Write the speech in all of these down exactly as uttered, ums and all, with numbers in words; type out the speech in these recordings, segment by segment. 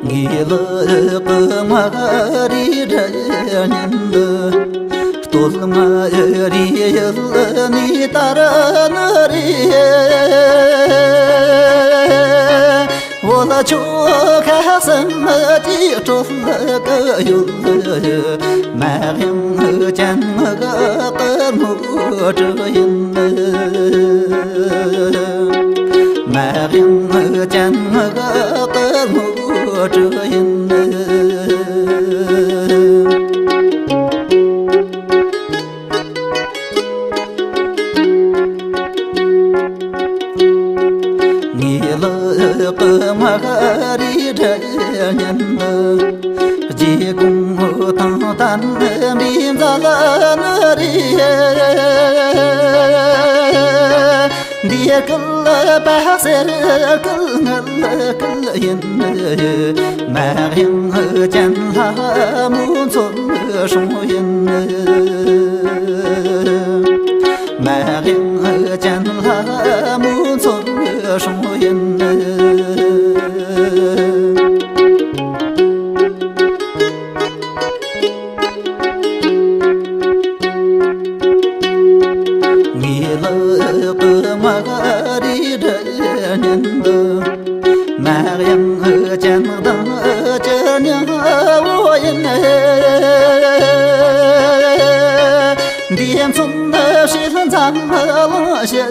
ངའི་ལག་གི་མ་རི་འདྲ་ཉན་འདི། སྟོད་མ་རི་ཡུལ་ནས་དར་ནི་རེད། བོད་ལ་ཆོལ་ཁ་གསུམ་གྱི་སྲོལ་གི་ཡུལ། མ་ཡང་ཅན་གི་དཀར་མོ་གྲུ་ཡིན། མ་ཡང་ཅན་གི་དཀར་མོ་གྲུ་ཡིན། ངའི་ལག་གི་མ་རི་འདྲ་ཉན་ནི། རྗེ་གུང་ཐང་བསྟན་པའི་མཛད་ལ་ནི་རེད། འདི་སྐུ་པ་སེར་སྐུ་མངལ་སྐུ་ཡིན། མ་ཡང་ཅན་ལྷ་མོ་མཚོན་སྲུང་ཡིན། མ་ཡང་ཅན་ལྷ་མོ་མཚོན་སྲུང་ཡིན། ངའི་ལག་གི་མ་རི་འདྲ་ཉན་འདི། མ་ཡང་ཅན་དང་ཅི་ཉང་བོ་ཡིན། འདི་མཚོན་ནི་ཕྱི་འཛམ་གླིང་ཞི་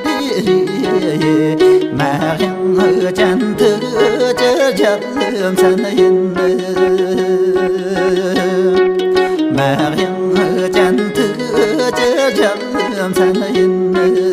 བདེའི་རེད། མ་ཡང་ཅན་ཐུགས་ཀྱི་རྒྱལ་མཚན་ཡིན། མ་ཡང་ཅན་ཐུགས་ཀྱི་རྒྱལ་མཚན་ཡིན།